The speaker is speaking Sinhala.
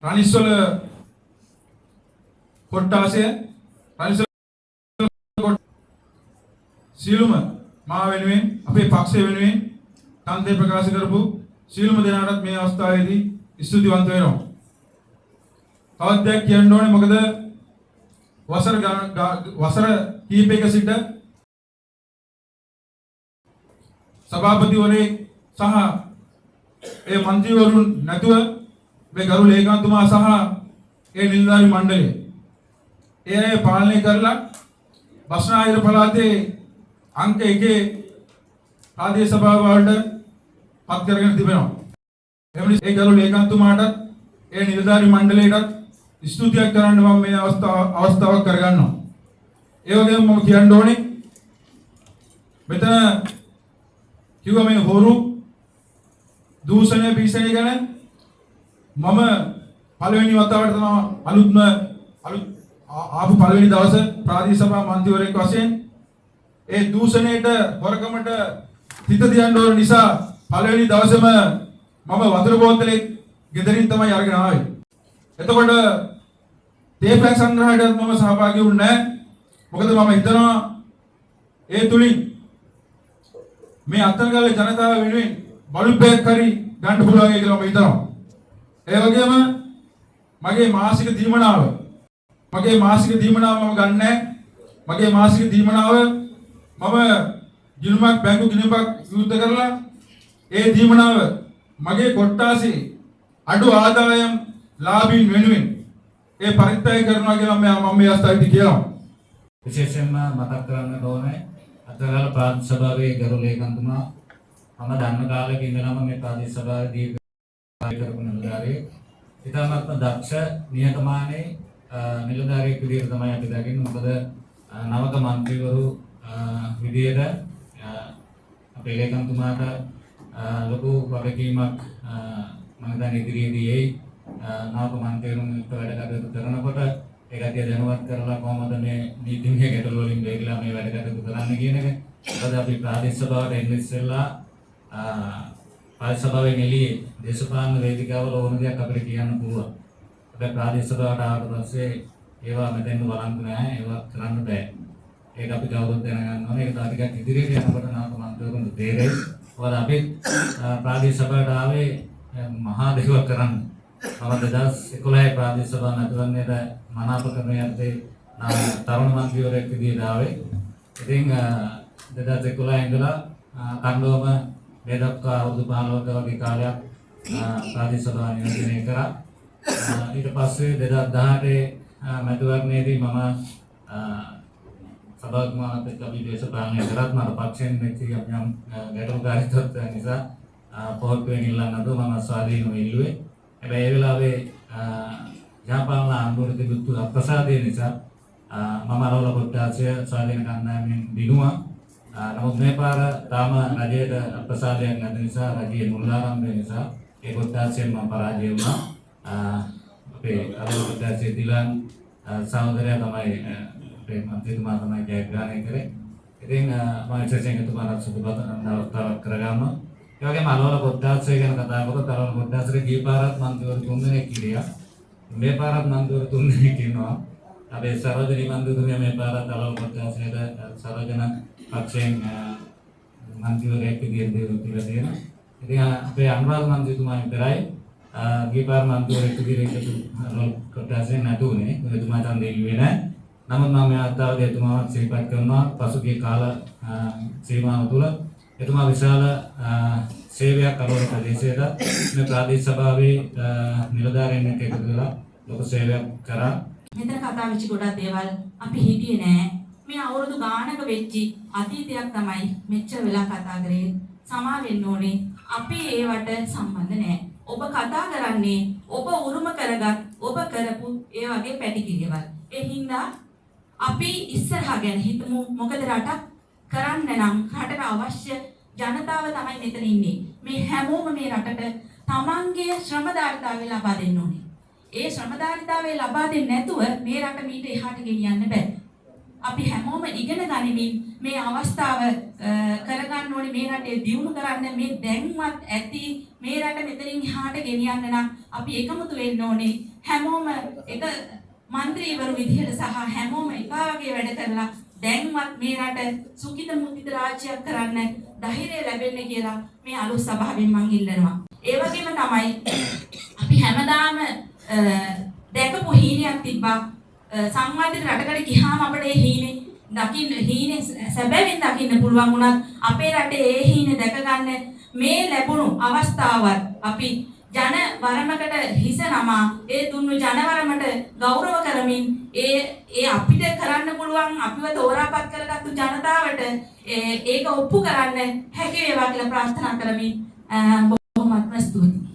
රනිස්වල කොට්ටාසය, රනිස්වල සියලුම මා වෙනුවෙන්, අපේ පක්ෂය වෙනුවෙන් ඡන්දය ප්‍රකාශ කරපු සියලුම දෙනාටත් මේ අවස්ථාවේදී ස්තුතිවන්ත වෙනවා. තවත් දෙයක් කියන්න ඕනේ. මොකද වසර කීපයක සිට සභාපතිවරයෙක් සහ ඒ මන්ත්‍රීවරුන් නැතුව මේ ගරු ලේකම්තුමා සහ ඒ නිලධාරි මණ්ඩලය ඒ අය පාලනය කරලා බස්නාහිර පළාතේ අංක 1 ප්‍රාදේශ සභාව වලට පත් කරගෙන තිබෙනවා. එම නිසා ඒ ගරු ලේකම්තුමාටත් ඒ නිලධාරි මණ්ඩලයටත් ස්තුතියක් කරන්න මම මේ අවස්ථාවක් කරගන්නවා. ඒ වගේම මම කියන්න ඕනේ, මෙතන කිව්ව මේ හොරු, දූෂණය, භීෂණය ගැන. මම පළවෙනි වතාවට තමයි අලුත්ම අලුත් ආපු පළවෙනි දවස ප්‍රාදේශ සභා මන්ත්‍රීවරයෙක් වශයෙන් ඒ දූෂණයට, හොරකමට තිත තියන්න ඕන නිසා පළවෙනි දවසේම මම වතුර බෝතලේ ගෙදරින් තමයි අරගෙන ආවේ. එතකොට තේ පැක් සංග්‍රහයටත් මම සහභාගී වුණේ නැහැ. මොකද මම හිතනවා ඒ තුලින් මේ අත්තනගල්ලේ ජනතාව වෙනුවෙන් බලුපයක් හරි ගන්න පුළුවන් කියලා මම හිතනවා. ඒ වගේම මගේ මාසික දීමනාව මම ගන්නෑ. මගේ මාසික දීමනාව මම ගිණුමක්, බැංකු ගිණුමක් විවෘත කරලා ඒ දීමනාව මගේ කොට්ටාසේ අඩු ආදායම් ලාභීන් වෙනුවෙන් ඒ පරිත්‍යාග කරනවා කියලා මම මේ අවස්ථාවේදී කියනවා. විශේෂයෙන්ම මතක් කරන්න ඕනේ අත්තනගල්ල ප්‍රාදේශ සභාවේ ගරු ලේකම්තුමා මම දන්න කාලෙක ඉඳලම මේ ප්‍රාදේශ සභාවේ දීර්ඝ කරපු නිලධාරියෙක්. ඉතාමත්ම දක්ෂ, නිහතමානී නිලධාරියෙක් විදිහට තමයි අපි දකින්නේ. මොකද නවක මන්ත්‍රීවරු විදිහට අපේ ලේකම්තුමාට ලොකු වගකීමක් මම හිතන්නේ ඉදිරියේදී එයි. නවක මන්ත්‍රීවරුන් එක්ක වැඩ කටයුතු කරනකොට ඒ කට්ටිය දැනුවත් කරලා කොහොමද මේ නීතිමය ගැටලු වලින් බේරිලා මේ වැඩ කටයුතු කරන්න කියන එක. මොකද අපි ප්‍රාදේශ සභාවට එන්න ඉස්සෙල්ලා ප්‍රාදේශ සභාවෙන් එළියේ දේශපාලන වේදිකාවල ඕන දෙයක් අපිට කියන්න පුළුවන්. හැබැයි ප්‍රාදේශ සභාවට ආවට පස්සේ ඒවා මෙතෙන්ද වළංගු නෑ. ඒවා කරන්න බෑ. ඒක අපි කවුරුත් දැනගන්න ඕනේ. ඒක තව ටිකක් ඉදිරියට යනකොට නවක මන්ත්‍රීවරුන්ට තේරෙයි. මොකද අපි ප්‍රාදේශ සභාවට ආවේ මහා දේවල් කරන්න. මම 2011 ප්‍රාදේශ සභා මැතිවරණයට මනාප කරන යටතේ තරුණ මන්ත්‍රීවරයෙක් විදිහට ආවේ. ඉතින් 2011 ඉඳලා කණ්ඩෝම මේ දක්වා අවුරුදු 15ක වගේ කාලයක් ප්‍රාදේශ සභාව නියෝජනය කරා. ඊට පස්සේ 2018 මැතිවරණයේදී මම සභාපතිතුමාත් එක්ක අපි දේශපාලනය කරත් මට පක්ෂයෙන් වෙච්ච යම් යම් ගැටලුකාරී තත්ත්වයන් නිසා පොහොට්ටුවෙන් ඉල්ලන්න නැතුව මම ස්වාධීනව ඉල්ලුවේ. හැබැයි ඒ වෙලාවේ ජාපාන ආණ්ඩුවට තිබුණු අප්‍රසාදය නිසා මම අරවල කොට්ටාසය ස්වාධීන කණ්ඩායමෙන් දිනුවා. නමුත් මේ පාර තාම රජයට අප්‍රසාදයක් නැති නිසා, රජයේ මුලාරම්භය නිසා ඒ කොට්ටාසයෙන් මම පරාජය වුණා. අපේ අරවල කොට්ටාසයේ දිලන් සහෝදරයා තමයි, අපේ මන්ත්‍රීතුමා තමයි ජයග්‍රහණය කරේ. ඉතින් මම විශේෂයෙන් එතුමාට සුබ පතන අවස්ථාවක් කරගන්නවා. ඒ වගේම අලවල කොට්ටාසය ගැන කතා කරොත් අලවල කොට්ටාසෙට ගිය පාරත් මන්ත්‍රීවරු තුන්දෙනෙක් හිටියා. මේ පාරත් මන්ත්‍රීවරු තුන්දෙනෙක් ඉන්නවා. අපේ සරෝජනී මන්ත්‍රීතුමිය මේ පාරත් අලවල කොට්ටාසයට සරෝජන පක්ෂයෙන් මන්ත්‍රීවරයෙක් විදිහට දීලා තියෙනවා. ඉතින් අපේ අනුරාධ මන්ත්‍රීතුමා විතරයි ගිය පාර මන්ත්‍රීවරයෙක් විදිහට එකතු අලවල කොට්ටාසයෙන් නැතුනේ. එතුමා ඡන්දෙ ඉල්ලුවේ නැහැ. නමුත් මම මේ අවස්ථාවේදී එතුමාවත් සිහිපත් කරනවා. පසුගිය කාල සීමාව තුළ එතුමා විශාල සේවයක් අලවල ප්‍රදේශයට මේ ප්‍රාදේශ සභාවේ නිලධාරීන් එක්ක එකතු වෙලා ලොකු සේවයක් කරා. මෙතන කතා වෙච්ච ගොඩක් දේවල් අපි හිටියේ නෑ. මේ අවුරුදු ගානක වෙච්චි අතීතයක් තමයි මෙච්චර වෙලා කතා කරේ. සමා වෙන්න ඕනේ. අපි ඒවට සම්බන්ධ නෑ. ඔබ කතා කරන්නේ ඔබ උරුම කරගත්, ඔබ කරපු ඒ වගේ පැටි කිරියවල්. ඒ හින්දා අපි ඉස්සරහා ගැන හිතමු. මොකද රටක් කරන්න නම් රටට අවශ්‍ය ජනතාව තමයි මෙතන ඉන්නේ. මේ හැමෝම මේ රටට තමන්ගේ ශ්‍රමදාරිතාවය ලබා දෙන්න ඕනේ. ඒ ශ්‍රමදාරිතාවය ලබා දෙන්නේ නැතුව මේ රට මීට එහාට ගෙනියන්න බෑ. අපි හැමෝම ඉගෙන ගනිමින් මේ අවස්ථාව කරගන්න ඕනේ මේ රටේ දියුණු කරන්න. මේ දැන්වත් ඇති මේ රට මෙතනින් එහාට ගෙනියන්න නම් අපි එකමුතු වෙන්න ඕනේ. හැමෝම එක මන්ත්‍රීවරු විදිහට සහ හැමෝම එක වගේ වැඩ කරලා දැන්වත් මේ රට සුඛිත මුදිත රාජ්‍යයක් කරන්න ධෛර්යය ලැබෙන්න කියලා මේ අලුත් සභාවෙන් මං ඉල්ලනවා. ඒ වගේම තමයි අපි හැමදාම දැකපු හීනයක් තිබ්බා. සංවර්ධිත රටකට ගියාම අපිට ඒ හීනේ දකින්න, හීනේ සැබෑවෙන් දකින්න පුළුවන් වුණත්, අපේ රටේ ඒ හීනේ දැක ගන්න මේ ලැබුණු අවස්ථාවත් අපි ජන වරමකට හිස නමා, ඒ දුන්නු ජනවරමට ගෞරව කරමින්, ඒ ඒ අපිට කරන්න පුළුවන්, අපිව තෝරාපත් කරගත්තු ජනතාවට ඒක ඔප්පු කරන්න හැකි වේවා කියලා ප්‍රාර්ථනා කරමින් බොහොමත්ම ස්තුතියි.